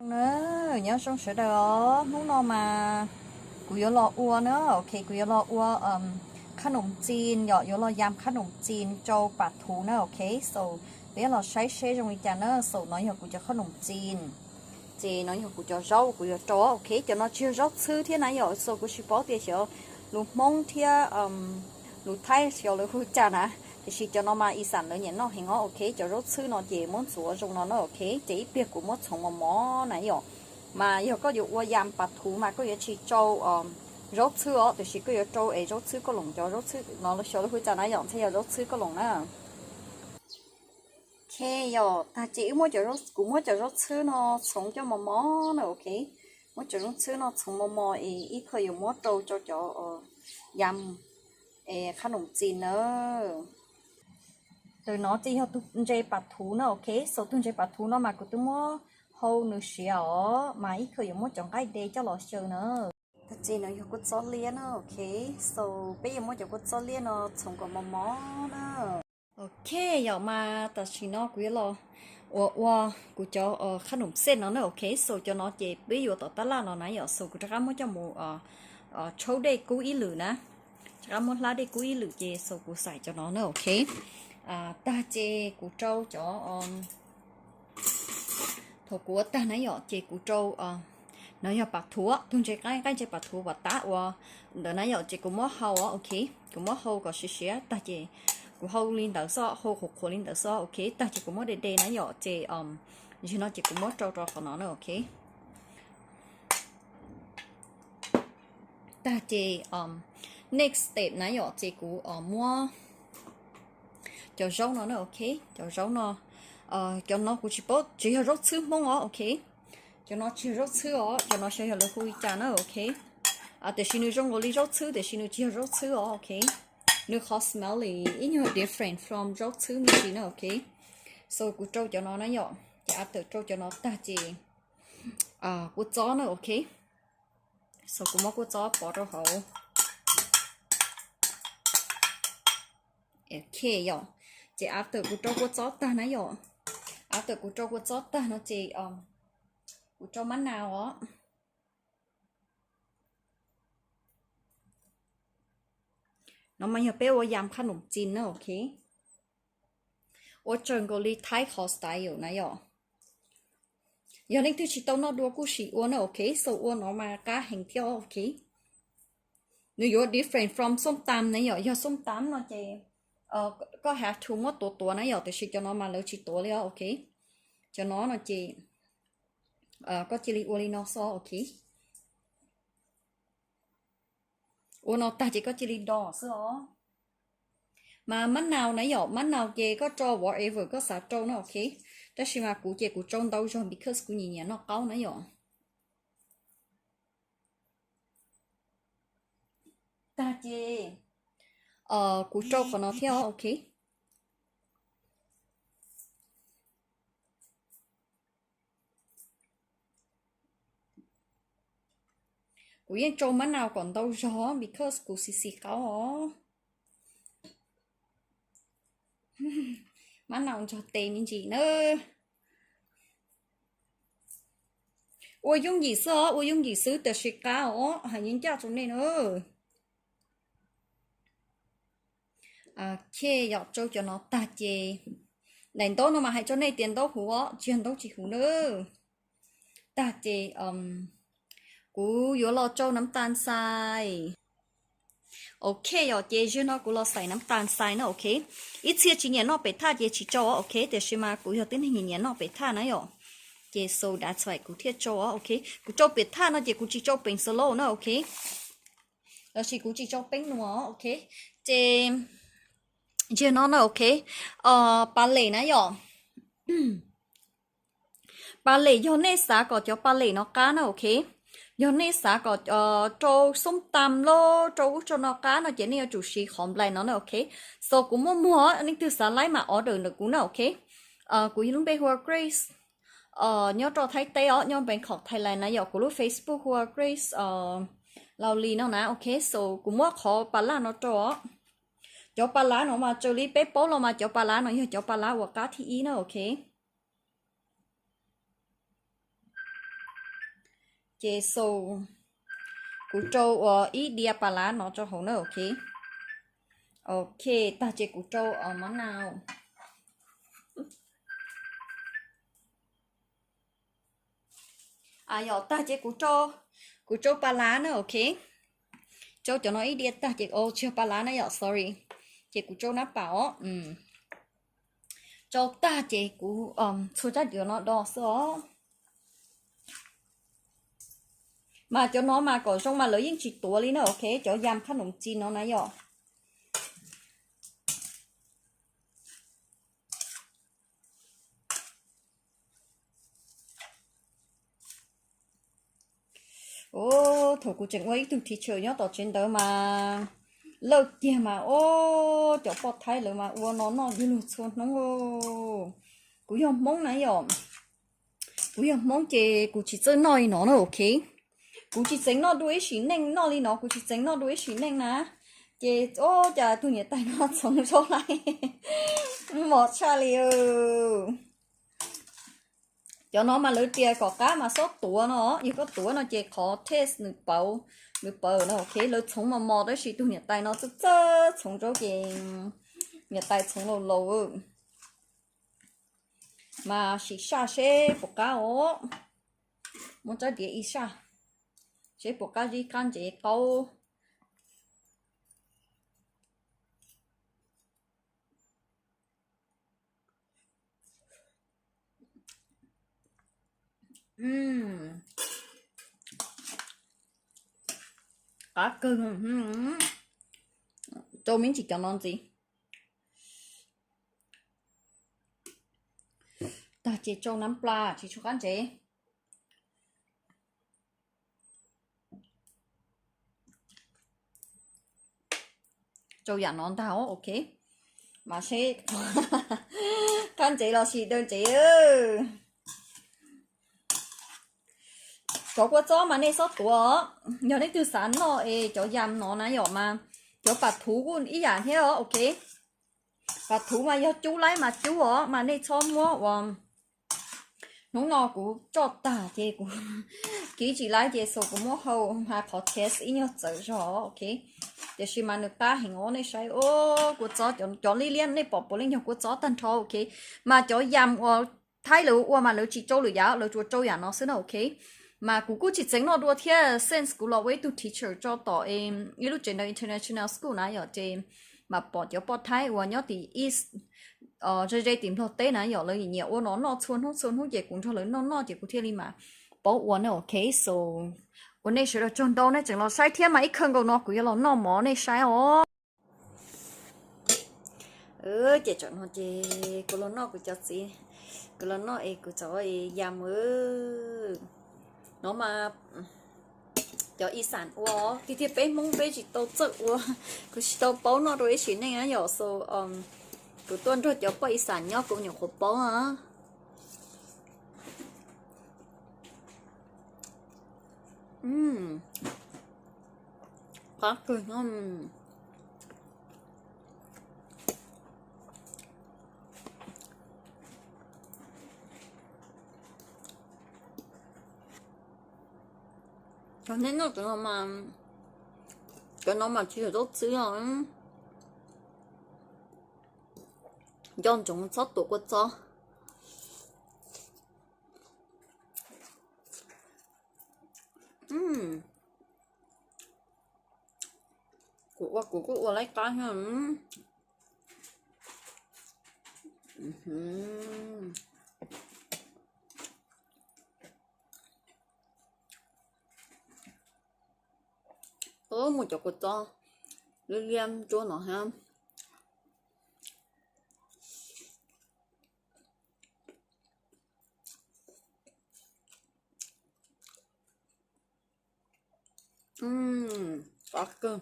Na, nyob zoo sawv daws os, hnub no mas kuv yuav los ua na, ok, kuv yuav los ua khab noom txin yom, yuav los yam khab noom txin rau pas thuv na, ok, so peb los saib seb zoo li cas na, so no yog kuv cov khab noom txin, ces no yog kuv cov zaub kuv yuav rau, ok, cov no tsis yog zaub txhwb thiab na yom, so kuv tsis paub tias xyov lus Hmoob thiab lus Thaib xyov lawv hu cas na, tiam sis cov no mas ib xam lawv nyiam noj heev os, ok, cov zaub txhwb no ces muab ntxuav zoo no na, ok, ces ib pliag kuv muab txhoov mos mos na yom. Mas yog koj yuav ua yam pas thuv mas koj yuav tsis rau zaub txhwb os, tiam sis koj yuav rau es zaub txhwb kauj loos, cov zaub txhwb no xyov lawv hu cas na yom, ntshai yog zaub txhwb kauj loos na. Ok, yom, tag ces wb muab, kuv muab cov zaub txhwb no txhoov coj mos mos na, ok, muab cov zaub txhwb no txhoov mos mos es ib qho yuav muab rau rau cov yam khab noom txin na. Tus no ces yog tus ntses pas thuv na, ok, so tus ntses pas thuv no mas kuv twb muab hau nws siav os, mas ib qho yuav muab cov nqaij de coj los xyaw na. Tag ces no yog kua txob liab na, ok, so peb yuav muab cov kua txob liab no txhoov kom mos mos na. Ok, yom, mas tam sim no kuv yuav los ua ua kuv cov khab noom xej no na, ok, so cov no ces peb yuav tom tab laj no na yom, so kuv rov qab muab coj mus tshaub dej kub ib lwm na, rov qab muab hlab dej kub ib lwm ces so kuv xaiv cov no na, ok. Tag ces kuv rau cov, thaum kuv ua tag na yom ces kuv rau, no yog pas thuv, tus ntses, nqaij ntses pas thuv uas tab ua ntawd na yom, ces kuv muab hau, ok, kuv muab hau kom siav siav tag ces kuv hau li ntawd xwb, hau qhuav qhuav li ntawd xwb, ok, tag ces kuv muab de de na yom, ces zim no ces kuv muab rau rau qhov no na, ok. Tag ces next step na yom, ces kuv muab cov zaub no na, ok, cov zaub no, cov no kuv tsis paub, tsis yog zaub txhwb Hmoob os, ok, cov no tsis yog zaub txhwb os, cov no xyov yog lawv hu li cas na, ok, tiam sis nws zoo nkaus li zaub txhwb tiam sis nws tsis yog zaub txhwb os, ok, nws qhov smelly ib nyuag different from zaub txhwb me ntsis na, ok, so kuv rau cov no na yom, ces after rau cov no tag ces kua txob na, ok, so kuv muab kua txob pov rau hauv. Ok, yom, ces after kuv rau kua txob tag na yom, after kuv rau kua txob tag no ces kuv rau mab nau os. No mas yog peb ua yam khab noom txin na, ok, ua raws nkaus li Thaib qhov style na yom. Yog leej twg tsis tau noj dua kuj sim ua na, ok, so ua no mas qab heev thiab, ok. Nws yuav different from xom tam na yom, yog xom tam no ces koj have to muab tuav tuav na yom, tiam sis cov no mas lawv tsis tuav li os, ok. Cov no no ces koj cia li ua li no xwb, ok. Ua no tag ces koj cia li do xwb os. Mas mab nau na yom, mab nau ces koj rau whatever koj xav rau na, ok. Tab sis mas kuv ces kuv rau ntau zog because kuv nyiam nyiam noj qaub na yom. Tag ces kuv rau qhov no thiab, ok. Kuv yeej rau mab nau kom ntau zog because kuv xis xis qaub os. Mab nau nrog tes me ntsis na. Ua yooj yim xwb os, ua yooj yim xwb tiam sis qab os, hais yeej ncaj rau nej na. Ok, yom, rau cov no tag ces daim ntaub no mas hais rau nej tias ntaub huv os, tsis yog ntaub tsis huv na. Tag ces kuv yuav los rau nab tas xais. Ok, yom, ces zaum no kuv los xaiv nab tas xais na, ok. Ib txhia tsis nyiam noj pem thaj ces tsis rau, ok, tiam sis mas kuv yog tib neeg nyiam nyiam noj pem thaj na yom. Ces so that's why kuv thiaj rau, ok. Kuv rau pem thaj no ces kuv tsis rau peev xwb lauj na, ok. Los sis kuv tsis rau peeb nua, ok. Ces zaum no na, ok. Pas lem na yom. Pas lem yog nej xav kom cov pas lem no qab na, ok. Yog nej xav kom rau xoob tas los rau ub rau no qab no ces nej yuav tsum siv qhov blend no na, ok. So kuv muaj muag, leej twg xav laib mas order ntawm kuv na, ok. Kuv lub npe hu ua Grace, nyob rau Thaib teb os, nyob Bangkok, Thailand na yom. Kuv lub Facebook hu ua Grace Laus Lis no na, ok. So kuv muab qhov pas laj no rau os. Cov pas laj no mas raws li peb paub los mas cov pas laj no yog cov pas laj uas qab thib ib na, ok. Ces so kuv rau ua ib diav pas lav no rau hauv na, ok. Ok, tag ces kuv rau mov nau. Yog tag ces kuv rau, kuv rau pas lav na, ok. Rau cov no ib diav tag ces, tsis yog pas lav na yom, sorry. Ces kuv rau nab pas os. Rau tag ces kuv txhua rab diav no do xwb os. Mas cov no mas kom zoo mas lawv yeej tsis tuav li na, ok, cov yam khab noom tsis no na yom. Thaum kuv tseem ua ib tug teacher nyob tom tsev ntawd mas lawj kiag mas, o, cov poj Thaib lawv mas ua no noj yug lug txhua hnub. Kuv yog Hmoob na yom, kuv yog Hmoob ces kuv tsis txawj noj li no na, ok. Kuv tsis txeev noj dua ib sim neej, noj li no kuv tsis txeev noj dua ib sim neej na. Ces o, cas tug niam tais no txhoov zaub laib mos tshaj li. Cov no mas lawv tias kom qab mas xob tuav no, yog koj tuav no ces qhov taste nws pauv, nws pauv no, ok. Lawv txhoov mos mos tab sis tug niam tais no txawj txhoov zaub ces niam tais txhoov laus laus. Mas sim saj seb puas qab os. Muab rab diav ib saj seb puas qab zib qab ntsev qaub. Qab kawg. Rau me ntsis cov no ntxiv. Tag ces rau nab plas tsis tshua qab ntsev. Rau yam no ntag, ok. Mas seb qab ntsev los sis daw ntsev. Cov kua txob mas nej txhob tuav, yog leej twg xav noj es cov yam no na yom mas cov pas thuv kuj ib yam thiab os, ok. Pas thuv mas yog cub laib mas cub os, mas nej txhob muab ua. Hnub no kuv tso tag ces kuv kiv tsis laib ces xus kuv muab hau hais qhov test ib nyuag txawv zog, ok. Tiam sis mas nws qab heev os, nej saib, o, kua txob cov liab liab nej pom puav leej yog kua txob tag nrho, ok. Mas cov yam uas Thaib lawv ua mas lawv tsis rau lwm yam, lawv tsuas rau yam no xwb na, ok. Mas kuv kuj tsis txeev noj dua thiab, since kuv los ua ib tug teacher tso tom ib lub tsev ntawd international school na yom, ces mas pom cov poj Thaib uas nyob tim East, ze ze tim Nplog teb na yom, lawv nyiam ua no noj txhua hnub txhua hnub ces kuv nrog lawv noj noj ces kuv thiaj li mas paub ua na, ok. So ua nej sawv daws tsaug ntau nej tseem los saib thiab mas ib khawv nkaus no kuv yuav los noj mov nej saib os. Ces tsam no ces kuv los noj kuv cov txiv, kuv los noj es kuv txawm yam no mas cov ib xam ua tiag tiag, peb Hmoob peb tsis tau txawj ua, kuv tsis tau paub noj rau ib sim neej na yom, so kuv tuaj nrog cov poj ib xam nyob kuv nyuam qhuav paub na. Qab kawg no. Cov nej noj cov no mas, cov no mas tsis yog zaub txhwb os. Nco ntsoov txhob tuav kua txob. Kuv ua kuv kuj ua laib qab thiab. Ub, muaj cov kua txob liab liab nruab no thiab. Qab kawg.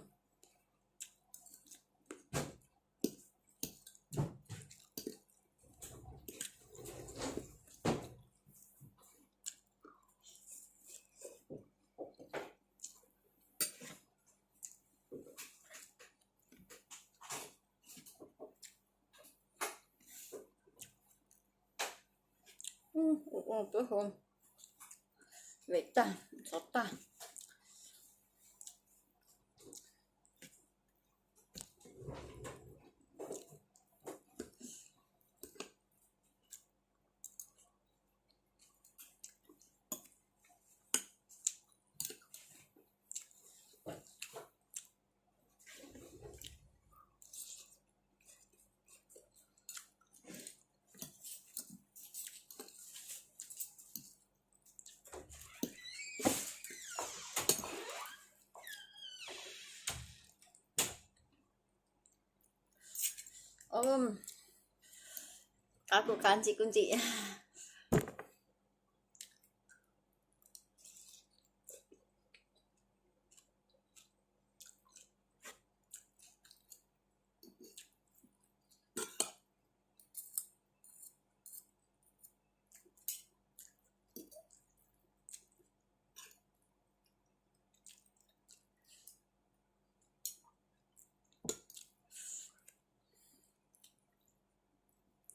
Vem tag, xov tag. Qab kuj qab, ntsim kuj ntsim.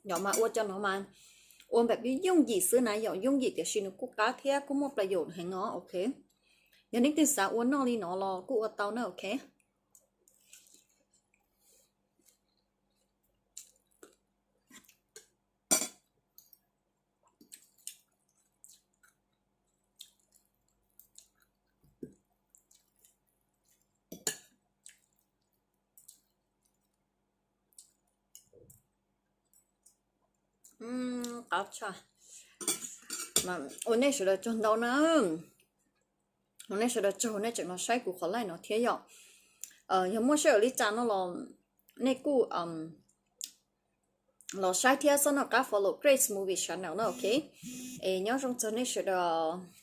Yog mas ua cov no mas ua npaum li yooj yim xwb na yom, yooj yim tiam sis nws kuj qab thiab kuj muaj plas yaum heev os, ok. Yog leej twg xav ua noj li no los kuj ua tau na, ok. Qab tshaj. Ua nej sawv daws tsaug ntau na. Ua nej sawv daws tsaug nej tseem los saib kuv qhov live no thiab yom. Yog muaj sij hawm li cas no los nej kuj los saib thiab xob noj qab follow Grace Movie Channel na, ok. Es nyob zoo txog nej sawv daws.